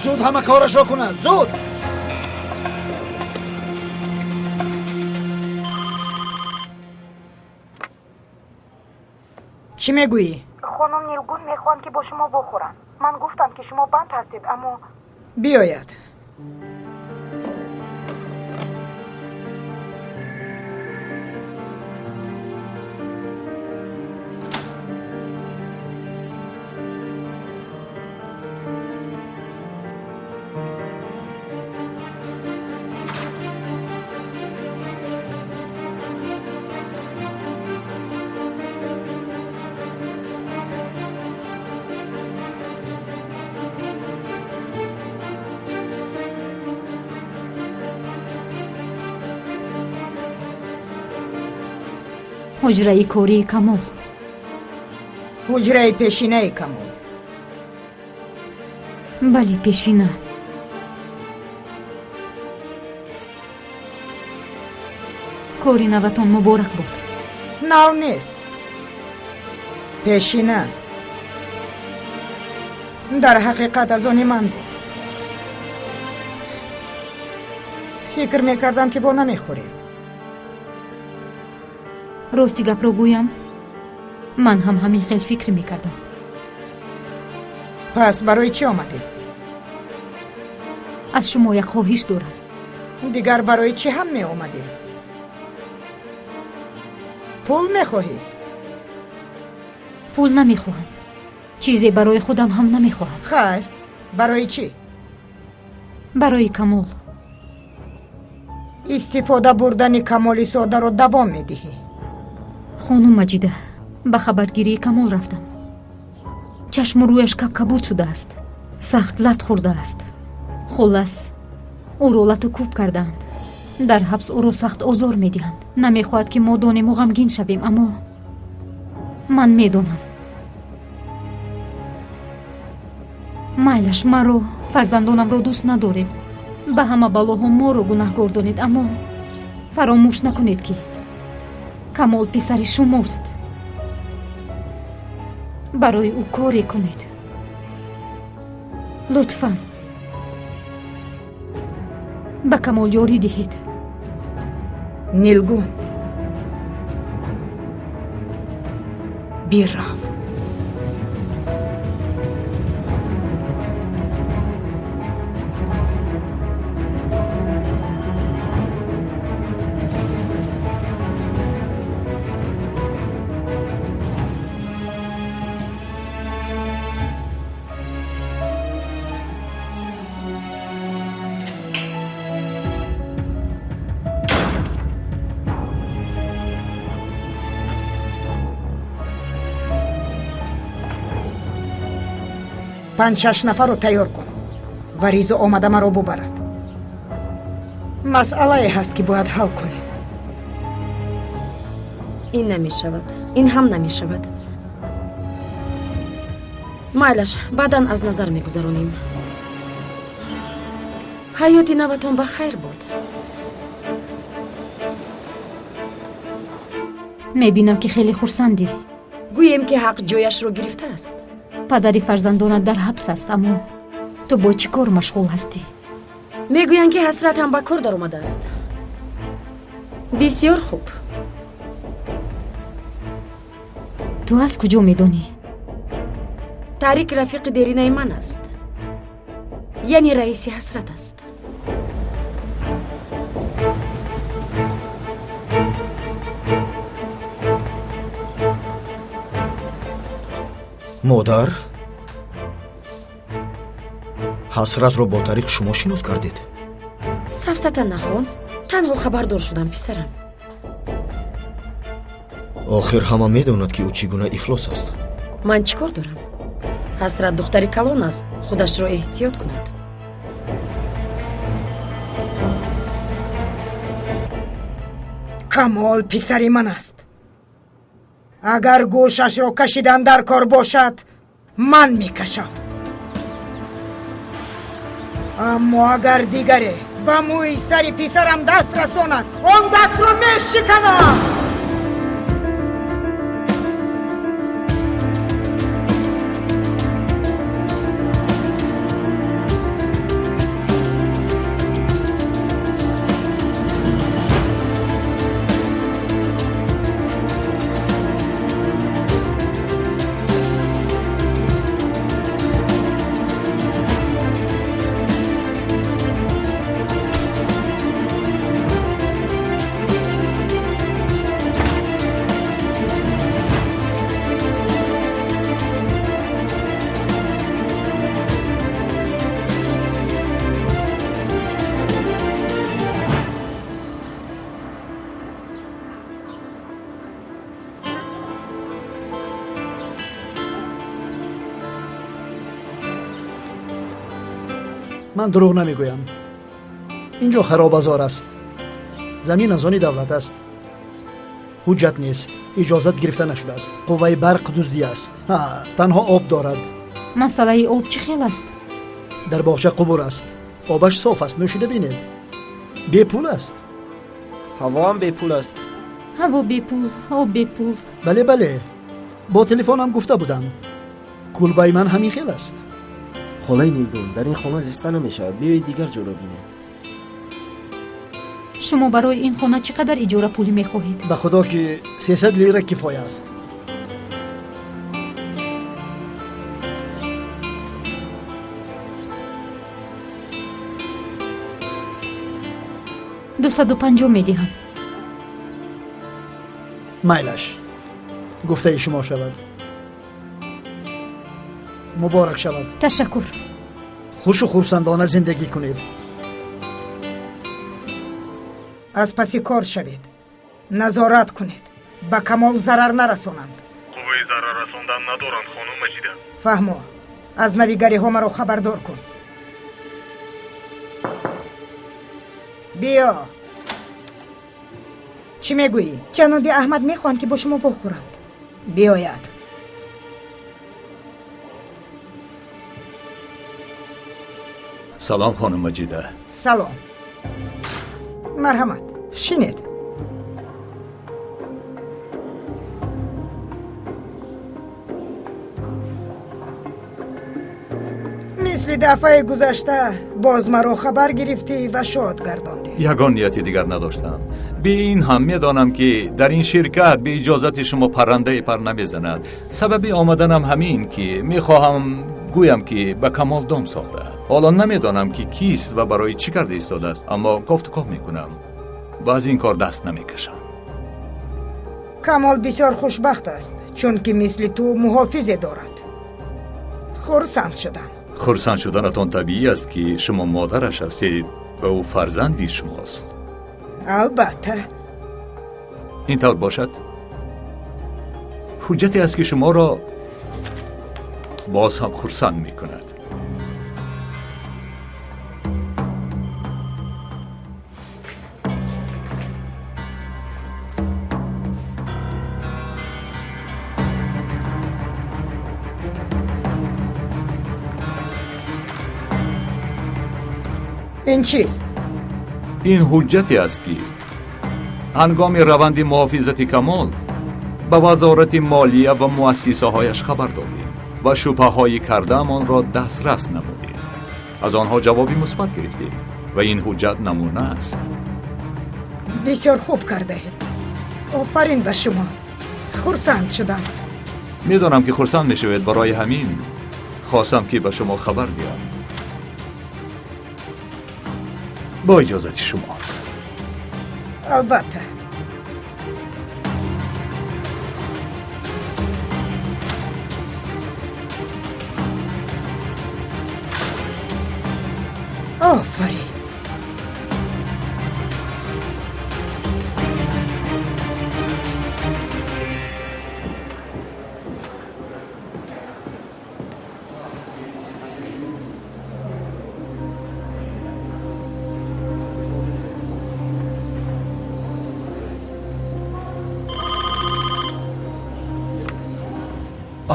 Зуд ҳама корашро кунад, зуд. Чӣ мегӯӣ? Хонум Нилгун мехоҳанд, ки бо шумо вохӯранд. Ман гуфтам, ки шумо банд ҳастед, аммо биёяд. Ҳуҷраи кории Камол. Ҳуҷраи пешинаи Камол. Бале, пешина. Кори наватон муборак буд. Нав нест. Пешина. Дар ҳақиқат аз они ман буд. Фикр мекардам, ки бо намехӯрем. Рости гапро гӯям, ман ҳам ҳамин хел фикр мекардам. Пас барои чӣ омадем? Аз шумо як хоҳиш дорам. Дигар барои чӣ ҳам меомадӣ? Пул мехоҳӣ? Пул намехоҳам. Чизе барои худам ҳам намехоҳам. Хайр, барои чӣ? Барои Камол. Истифода бурдани Камоли содаро давом медиҳӣ. Хонум Маҷида, ба хабаргирии Камол рафтам. Чашму рӯяш кабкабуд шудааст, сахт лат хӯрдааст. Хуллас, ӯро лату кӯб кардаанд. Дар ҳабс ӯро сахт озор медиҳанд. Намехоҳад, ки мо донему ғамгин шавем, аммо ман медонам. Майлаш, маро, фарзандонамро дӯст надоред. Ба ҳама балоҳо моро гунаҳгор донед, аммо фаромӯш накунед, ки Камол писари шумост. Барои ӯ коре кунед. Лутфан ба Камол ёрӣ диҳед. Нилгун, бирав. Панҷ-шаш нафарро тайёр кун ва Ризо омада маро бубарад. Масъалае ҳаст, ки бояд ҳал кунем. Ин намешавад, ин ҳам намешавад. Майлаш, баъдан аз назар мегузаронем. Ҳаёти наватон ба хайр буд. Мебинам, ки хеле хурсандӣ. Гӯем, ки ҳақ ҷояшро гирифтааст. Падари фарзандонат дар ҳабс аст, аммо ту бо чӣ кор машғул ҳастӣ? Мегӯянд, ки Ҳасрат ҳам ба кор даромадааст. Бисёр хуб. Ту аз куҷо медонӣ? Тарик рафиқи деринаи ман аст. Яъне раиси Ҳасрат аст. Модар, Ҳасратро бо тариқ шумо шинос кардед? Сафсата нахон, танҳо хабардор шудам, писарам. Охир ҳама медонад, ки ӯ чӣ гуна ифлос аст. Ман чӣ кор дорам? Ҳасрат духтари калон аст, худашро эҳтиёт кунад. Камол писари ман аст. Агар гӯшашро кашидан дар кор бошад, ман мекашам. Аммо агар дигаре ба мӯи сари писарам даст расонад, он дастро мешиканам. Ман дурӯғ намегӯям. Инҷо харобазор аст. Замин аз они давлат аст. Ҳуҷҷат нест, иҷозат гирифта нашудааст. Қувваи барқ дуздӣ аст. Танҳо об дорад. Масъалаи об чӣ хел аст? Дар боғча қубур аст. Обаш соф аст, нӯшида бинед. Бепул аст. Ҳавоам бепул аст. Ҳаво бепул, об бепул. Бале, бале. Бо телефонам гуфта будам. Кулбаи ман ҳамин хел аст. Холаи Нилгун, дар ин хона зиста намешавад. Биёед дигар ҷоро бинем. Шумо барои ин хона чӣ қадар иҷорапулӣ мехоҳед? Ба худо ки 300 лира кифоя аст. 250 медиҳам. Майлаш, гуфтаи шумо шавад. Муборак шавад. Ташаккур. Хушу хурсандона зиндагӣ кунед. Аз паси кор шавед, назорат кунед, ба Камол зарар нарасонанд. Қувваи зарар расондан надоранд, хонум Маҷида. Фаҳмо, аз навигариҳо маро хабардор кун. Биё. Чӣ мегӯӣ? Ҷаноби Аҳмад мехоҳанд, ки бо шумо вохӯранд. Биёяд. Салом, хонум Маҷида. Салом. Марҳамат, шинед. Мисли дафъаи гузашта боз маро хабар гирифтӣ ва шод гардондӣ. Ягон нияти дигар надоштам. Би ин ҳам медонам, ки дар ин ширкат бе иҷозати шумо паррандае пар намезанад. Сабаби омаданам ҳамин, ки мехоҳам гӯям, ки ба Камол дом сохта. Ҳоло намедонам, ки кист ва барои чӣ карда истодааст, аммо кофту ков мекунам ва аз ин кор даст намекашам. Камол бисёр хушбахт аст, чунки мисли ту муҳофизе дорад. Хурсанд шудам. Хурсанд шуданатон табиӣ аст, ки шумо модараш ҳастед ва ӯ фарзанди шумост. Албатта. Ин тавр бошад, ҳуҷҷате аст, ки шуморо боз ҳам хурсанд мекунад. Ин чист? Ин ҳуҷҷате аст, ки ҳангоми раванди муҳофизати Камол ба вазорати молия ва муассисаҳояш хабар додем ва шубҳаҳои кардаамонро дастрас намудем. Аз онҳо ҷавоби мусбат гирифтем ва ин ҳуҷҷат намуна аст. Бисёр хуб кардаед. Офарин ба шумо. Хурсанд шудам. Медонам, ки хурсанд мешавед, барои ҳамин хостам, ки ба шумо хабар диҳам. Бо иҷозати шумо. Албатта. Офарин.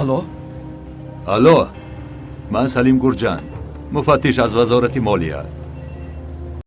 Алло? Алло, ман Салим Гурҷан, муфаттиш аз вазорати молия.